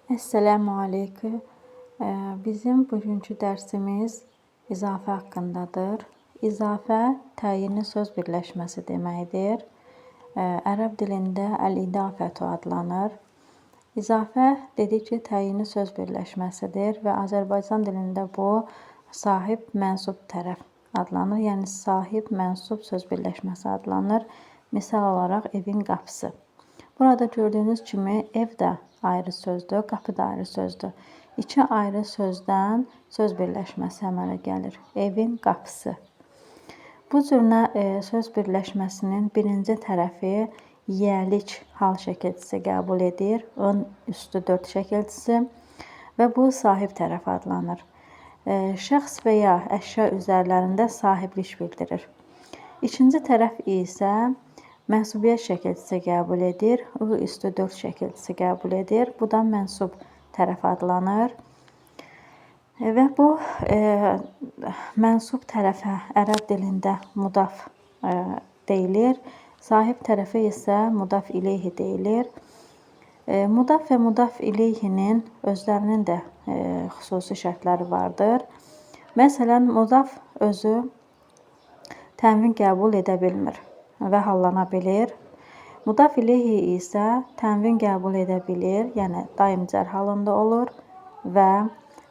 Əssəlamu aleyküm. Bizim bugünkü dərsimiz izafə haqqındadır. İzafə təyinli söz birləşməsi deməkdir. Ərəb dilində əl-idafətu adlanır. İzafə dedik ki, təyinli söz birləşməsidir və Azərbaycan dilində bu sahib mənsub tərəf adlanır. Yəni sahib mənsub söz birləşməsi adlanır. Misal olaraq evin qapısı. Burada gördüyünüz kimi ev də ayrı sözdür, qapı da ayrı sözdür. İki ayrı sözdən söz birləşməsi əmələ gəlir. Evin qapısı. Bu cür söz birləşməsinin birinci tərəfi yiyəlik hal şəkilçisi qəbul edir. In üstü 4 şəkilçisi və bu sahib tərəf adlanır. Şəxs və ya əşya üzərlərində sahiblik bildirir. İkinci tərəf isə mənsubiyyət şəkilçisi qəbul edir. I üstü 4 şəkilçisi qəbul edir. Bu da mənsub tərəf adlanır. Və bu mənsub tərəfə ərəb dilində mudaf deyilir. Sahib tərəfə isə mudaf ileyhi deyilir. Mudaf və mudaf ileyhinin özlərinin də xüsusi şərtləri vardır. Məsələn, mudaf özü tənvin qəbul edə bilmir və hallana bilir. Mudaf ileyhi isə tənvin qəbul edə bilir, yəni daim cər halında olur və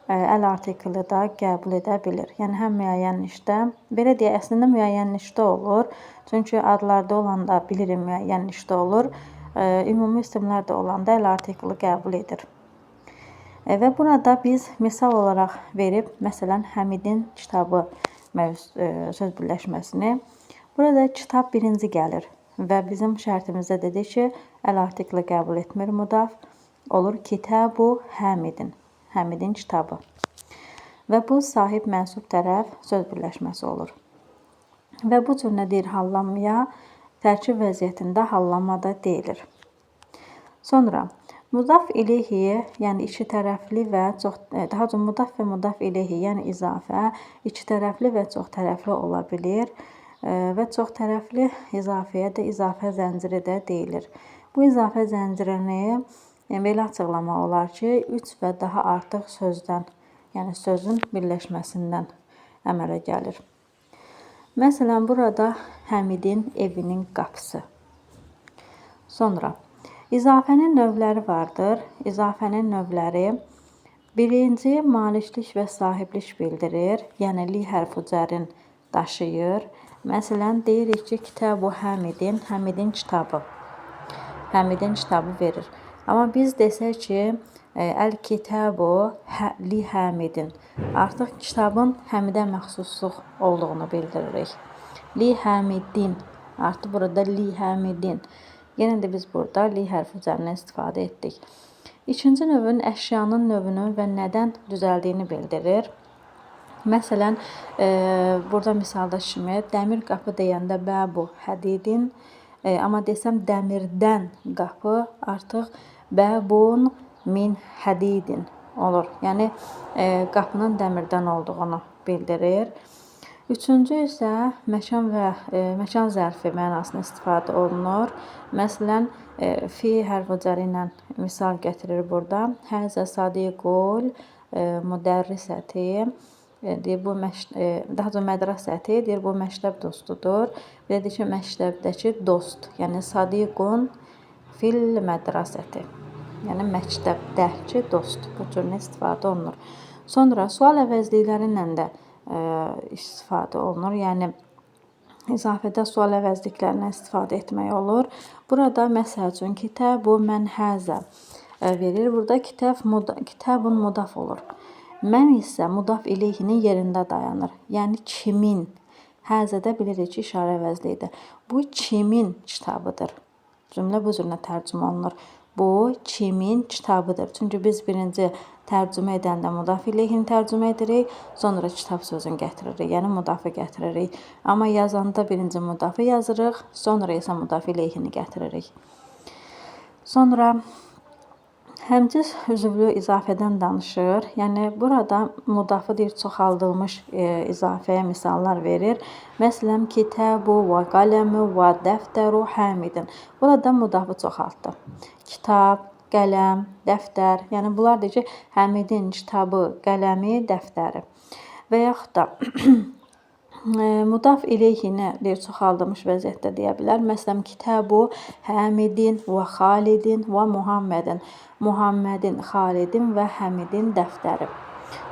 əl artikli da qəbul edə bilir. Yəni həm müəyyənlikdə, belə deyək, əslində müəyyənlikdə olur. Çünki adlarda olanda bilirik müəyyənlikdə olur. Ümumi isimlər də olanda əl artikli qəbul edir. Və burada biz misal olaraq verib, məsələn, Həmidin kitabı söz birləşməsini. Burada kitab birinci gəlir və bizim şərtimizdə dedik ki, əl artikli qəbul etmir mudaf. Olur Kitabu Həmidin. Həmidin kitabı. Və bu sahib mənsub tərəf söz birləşməsi olur. Və bu cür nə deyir hallanmaya? Tərkib vəziyyətində hallanma da deyilir. Sonra mudaf ileyhi, yəni iki tərəfli və çox, daha çox mudaf və mudaf ileyhi, yəni izafə iki tərəfli və çox tərəfli ola bilir. Və çox tərəfli izafəyə də izafə zənciri də deyilir. Bu izafə zəncirini belə açıqlamaq olar ki, 3 və daha artıq sözdən, yəni sözün birləşməsindən əmələ gəlir. Məsələn, burada Həmidin evinin qapısı. Sonra izafənin növləri vardır. İzafənin növləri birinci maliklik və sahiblik bildirir. Yəni li hərfi cərin daşıyır. Məsələn, deyirik ki, Kitabu Həmidin, Həmidin kitabı. Həmidin kitabı verir. Amma biz desək ki, Əl-Kitabu li Həmidin. Artıq kitabın Həmidə məxsusluq olduğunu bildiririk. Li Həmidin. Artıq burada li Həmidin. Yenə də biz burada li hərfi üzərindən istifadə etdik. İkinci növün əşyanın növünü və nədən düzəldiyini bildirir. Məsələn, burada misalda kimi dəmir qapı deyəndə bəbu hədidin, amma desəm dəmirdən qapı artıq bəbun min hədidin olur. Yəni qapının dəmirdən olduğunu bildirir. Üçüncü isə məkan və məkan zərfi mənasında istifadə olunur. Məsələn, fi hərfi cəri ilə misal gətirir burada. Həzə sadiqul müdərrisəti. Deyir bu daha çox mədrasəti, deyir bu məktəb dostudur. Belə deyir ki, məktəbdəki dost, yəni sadiqun fil mədrasəti. Yəni məktəbdəki dost bu cür istifadə olunur. Sonra sual əvəzlikləri ilə də istifadə olunur. Yəni izafədə sual əvəzliklərindən istifadə etmək olur. Burada məsəl üçün kitabu mən həzə verir. Burada kitabun mudaf olur. Mən isə mudaf ileyhinin yerində dayanır. Yəni kimin? Həzədə bilirik ki, işarə əvəzliyidir. Bu kimin kitabıdır? Cümlə bu cürlə tərcümə olunur. Bu kimin kitabıdır? Çünki biz birinci tərcümə edəndə mudaf ileyhini tərcümə edirik, sonra kitab sözünü gətiririk, yəni mudafı gətiririk. Amma yazanda birinci mudafı yazırıq, sonra isə mudaf ileyhini gətiririk. Sonra həmciz üzvlü izafədən danışır. Yəni burada mudafı deyir çoxaldılmış izafəyə misallar verir. Məsələn, kitabu və qələmu və dəftəru Həmidin. Burada mudafı çoxaltdı. Kitab, qələm, dəftər. Yəni bunlar deyir ki, Həmidin kitabı, qələmi, dəftəri. Və yaxud da mudaf ileyhini deyir çoxaldılmış vəziyyətdə deyə bilər. Məsələn, kitabu Həmidin və Xalidin və Muhammedin. Muhammedin, Xalidin və Həmidin dəftəri.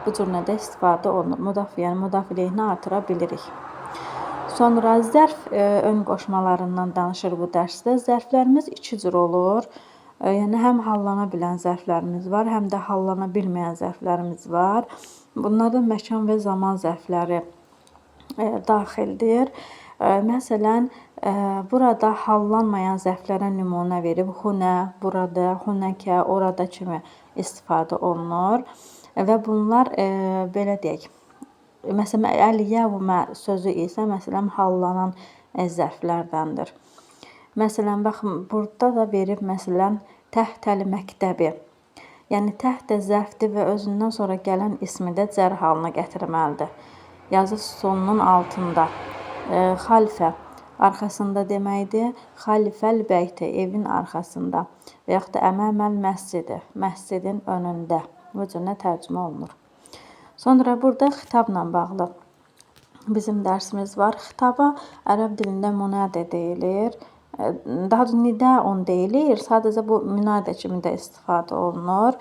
Bu cür də istifadə olunur. Mudaf, yəni mudaf ileyhini artıra bilirik. Sonra zərf ön qoşmalarından danışır bu dərsdə. Zərflərimiz iki cür olur. Yəni həm hallana bilən zərflərimiz var, həm də hallana bilməyən zərflərimiz var. Bunlarda məkan və zaman zərfləri daxildir. Məsələn, burada hallanmayan zərflərə nümunə verib hunə, burada, hunəkə, orada kimi istifadə olunur. Və bunlar belə deyək, məsələn, əl-yəvmə sözü isə məsələn hallanan zərflərdəndir. Məsələn, baxın, burada da verib məsələn təhtəl məktəbi. Yəni təhtə zərfdir və özündən sonra gələn ismi də cər halına gətirməlidir. Yazı sonunun altında. Xalfə arxasında deməkdir. Xalfəl bəyti evin arxasında və yaxud da əməməl məscidi, məscidin önündə. Bu cür tərcümə olunur. Sonra burada xitabla bağlı bizim dərsimiz var. Xitaba ərəb dilində münadə deyilir. Daha doğrusu nidaun deyilir. Sadəcə bu münadə kimi də istifadə olunur.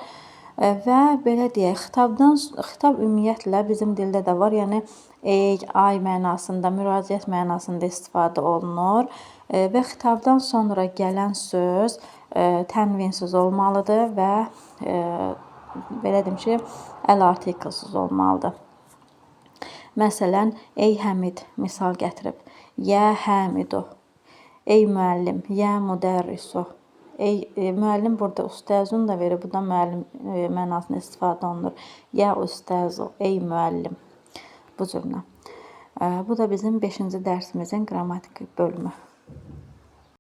Və belə deyək, xitab ümumiyyətlə bizim dildə də var. Yəni ey, ay mənasında, müraciət mənasında istifadə olunur. Və xitabdan sonra gələn söz tənvinsiz olmalıdır və belə deyim ki, əl artiklsız olmalıdır. Məsələn, ey Həmid misal gətirib. Yə Həmidu. Ey müəllim, yə müdərrisu. Ey müəllim burada ustazun da verir. Bu da müəllim mənasında istifadə olunur. Yə ustazu, ey müəllim. Bu cürlə. Bu da bizim 5-ci dərsimizin qrammatik bölümü.